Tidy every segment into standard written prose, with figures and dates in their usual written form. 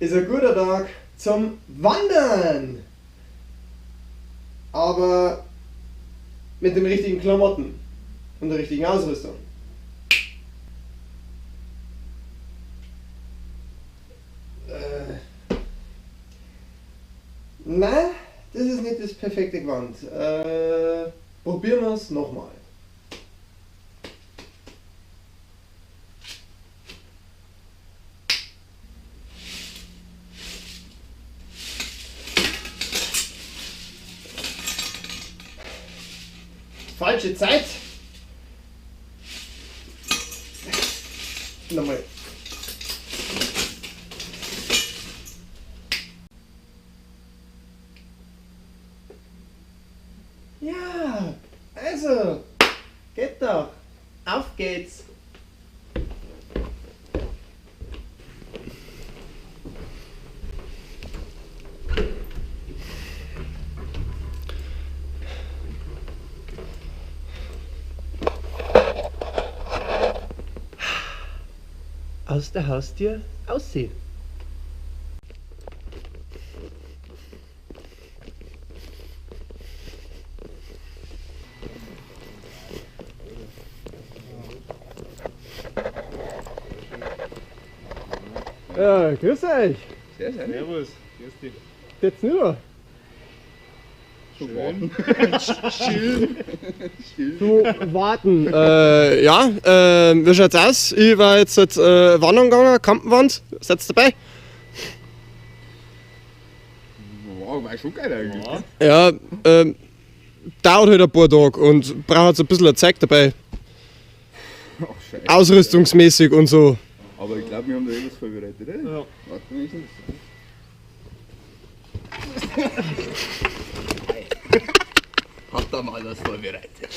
ist ein guter Tag zum Wandern. Aber mit den richtigen Klamotten und der richtigen Ausrüstung. Nein, das ist nicht das perfekte Gewand. Probieren wir es nochmal. Falsche Zeit. Nochmal. Ja, also, geht doch. Auf geht's. Aus der Haustür aussehen. Ja, grüß euch. Sehr, sehr. Servus. Grüß dich. Geht's nieder? Schön. Schön. Du, warten. Ja, wie schaut's aus? Ich war jetzt wandern gegangen, Kampenwand. Seid ihr dabei? Wow, war schon geil eigentlich. Ja, dauert halt ein paar Tage und braucht so ein bisschen Zeug dabei. Ach, scheiße. Ausrüstungsmäßig und so. Aber ich glaube, wir haben da eh was vorbereitet, oder? Ja. Warte mal. Hat da mal was vorbereitet.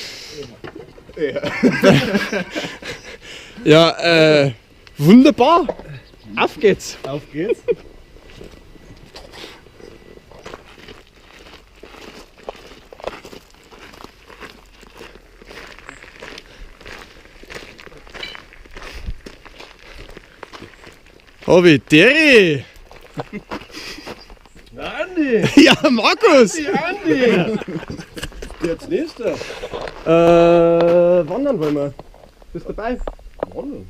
Ja. Ja, wunderbar. Auf geht's. Auf geht's. Hobby, Terry! Na, Andi! Ja, Markus! Andi, Andi! Jetzt nächster. Wandern wollen wir. Bist du dabei? Wandern?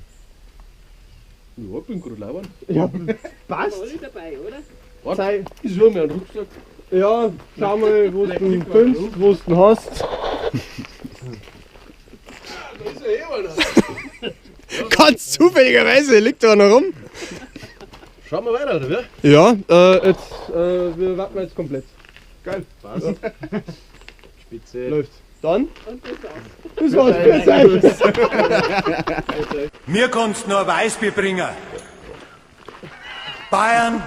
Ja, ich bin gerade labern. Ja, passt. Voll dabei, oder? Warte, ich suche mir einen Rucksack. Ja, schau mal, wo du ihn findest, wo du ihn hast. Da ist ja eh einer. Ganz zufälligerweise liegt da noch rum. Schauen wir weiter, oder wie? Ja, jetzt, wir warten jetzt komplett. Geil. Passt. Ja. Spitze. Läuft. Dann? Und das war's. Das war's. Grüß euch. Mir kannst nur Weißbier bringen. Bayern,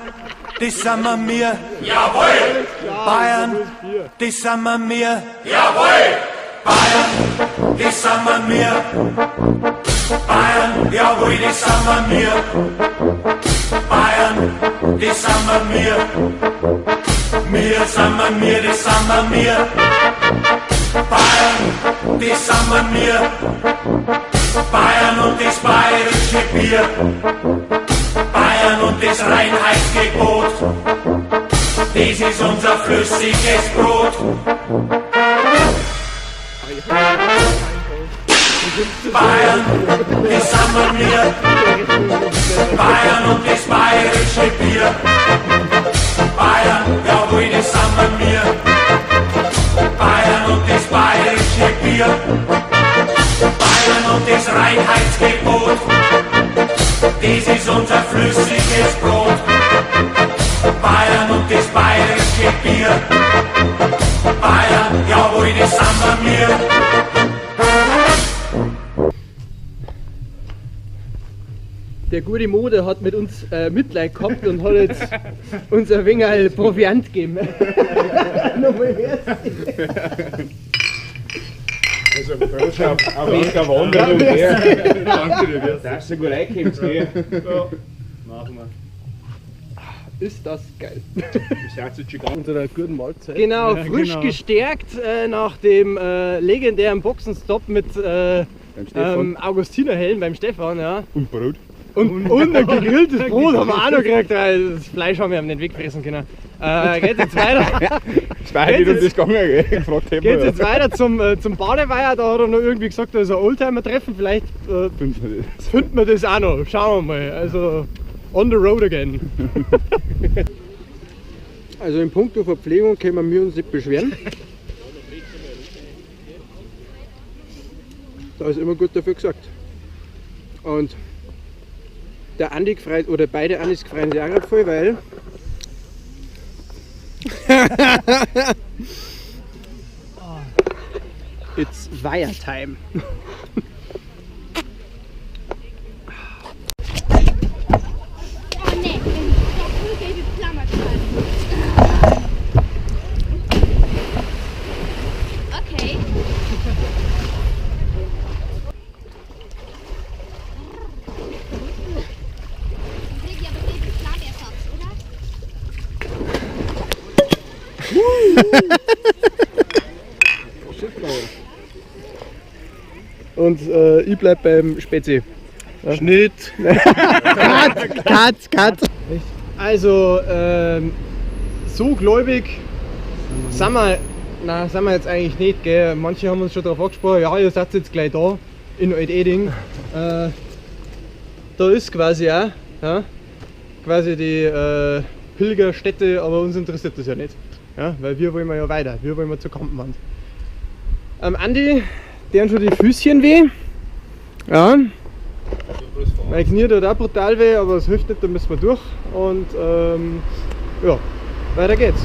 das sind wir mir. Jawohl! Bayern, das sind wir mir. Jawohl! Bayern, das sind wir mir. Bayern, jawohl, das sind wir mir. Bayern, das sind wir mir. Mir sind wir mir, das sind wir mir. Bayern, das sind wir mir. Bayern und das bayerische Bier. Bayern und das Reinheitsgebot. Das ist unser flüssiges Brot. Bayern, das sind wir mir. Bayern und das bayerische Bier. Bayern, jawohl, das sind wir mir. Bayern und das bayerische Bier. Bayern und das Reinheitsgebot. Das ist unser flüssiges Brot. Bayern und das bayerische Bier. Bayern, jawohl, das sind wir mir. Der gute Mode hat mit uns Mitleid gehabt und hat jetzt uns ein wenig Proviant gegeben. Nochmal mehr. Also, Prost auf der Wanderung. Danke dir, dass du gut reinkommst, gell? Ja, machen wir. Ist das geil. Unserer guten Mahlzeit. Genau, ja, frisch genau. Gestärkt nach dem legendären Boxenstopp mit Augustinerhelm beim Stefan. Ja. Und Brot. Und ein gegrilltes Brot haben wir auch noch gekriegt, weil das Fleisch haben wir am nicht wegfressen können. Geht jetzt weiter. Es war halt nicht um das gegangen, gell? Gefragt hätten Geht wir. jetzt weiter zum Badeweiher, da hat er noch irgendwie gesagt, da ist ein Oldtimer-Treffen, vielleicht finden wir das auch noch. Schauen wir mal. Also on the road again. Also in puncto Verpflegung können wir uns nicht beschweren. Da ist immer gut dafür gesorgt. Und der Andi freut, oder beide Andis freuen sich auch gerade voll, weil it's Weiher Time. Oh ne, der grün-gelbe Klammerteil. Okay. Dann krieg ich aber gelbe Flammersatz, oder? Und ich bleib beim Spezi. Ja. Schnitt! Cut, cut, cut! Also, so gläubig sind wir, nein, sind wir jetzt eigentlich nicht, gell? Manche haben uns schon darauf angesprochen, ja, ihr seid jetzt gleich da in Alt-Eding. Da ist quasi auch, ja, quasi die Pilgerstätte, aber uns interessiert das ja nicht. Ja, weil wir wollen ja weiter, wir wollen ja zur Kampenwand. Andi, der hat schon die Füßchen weh. Ja. Mein Knie tut auch brutal weh, aber es hilft nicht, da müssen wir durch. Und ja, weiter geht's.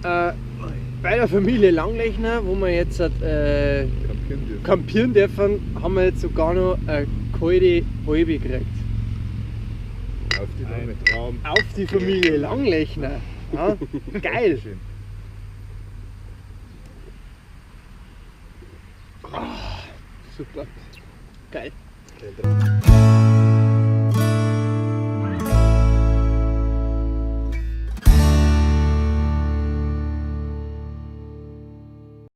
Bei der Familie Langlechner, wo wir jetzt kampieren dürfen, haben wir jetzt sogar noch eine kalte Halbe gekriegt. Auf die Traum. Auf die Familie Langlechner. Ja, geil. Oh, super. Geil.